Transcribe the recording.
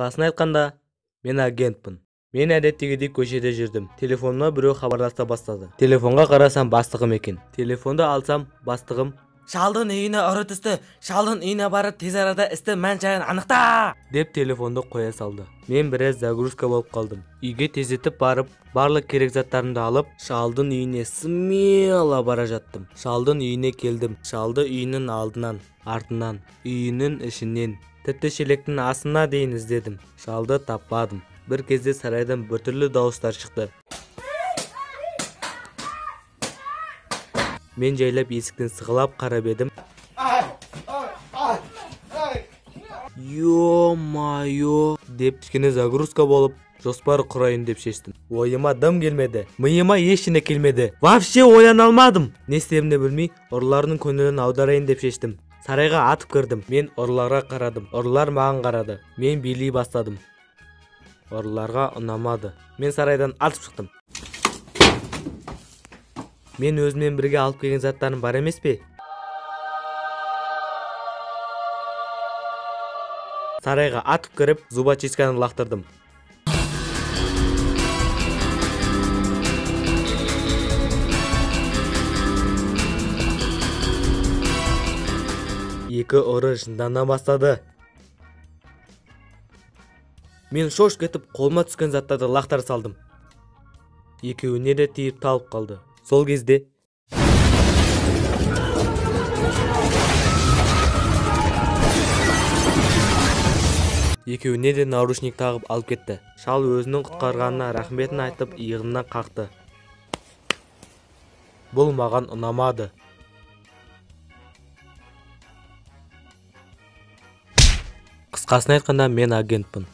Қысқасын айтқанда, мен агентпін. Мен әдеттегідей көшеде жүрдім. Телефоныма біреу хабарласа бастады. Телефонға қарасам, бастығым екен. Телефонды алсам, бастығым: "Шалдың үйіне ұры түсті. Шалдың үйіне барып, тез арада істі мән-жайын анықта!" деп телефонды қоя салды. Мен біраз загрузка болып қалдым. Үйге тездетіп барып, барлық керек заттарымды алып, шалдың үйіне смело бара жаттым. Шалдың үйіне келдім. Шалды үйінің алдынан, артынан, үйінің ішінен, тіпті шелектің астына дейін іздедім. Шалды таппадым. Бір кезде сарайдан біртүрлі дауыстар шықты. Мен жайлап есіктен сығалап қарап едім. Ё-моё деп кішкене загрузка болып, жоспар құрайын деп шештім. Ойыма дым келмеді. Миыма ештеңе келмеді. Вообще ойлана алмадым. Не істерімді білмей, ұрылардың көңілін аударайын деп шештім. Сарайға атып кірдім. Мен ұрыларға қарадым. Ұрылар маған қарады. Мен билей бастадым. Ұрыларға ұнамады. Мен сарайдан атып шықтым. Мен өзіммен бірге алып келген заттарым бар емес пе? Сарайға атып кіріп, зубочистканы лақтырдым. Екі ұры жындана бастады. Мен шошып кетіп, қолыма түскен заттарды лақтыра салдым. Екеуіне де тиіп талып қалды. Сол кезде екеуіне де наручник тағып алып кетті. Шал өзінің құтқарғанына рахметін айтып, иығымнан қақты. Бұл маған ұнамады. Қысқасын айтқанда, мен агентпін.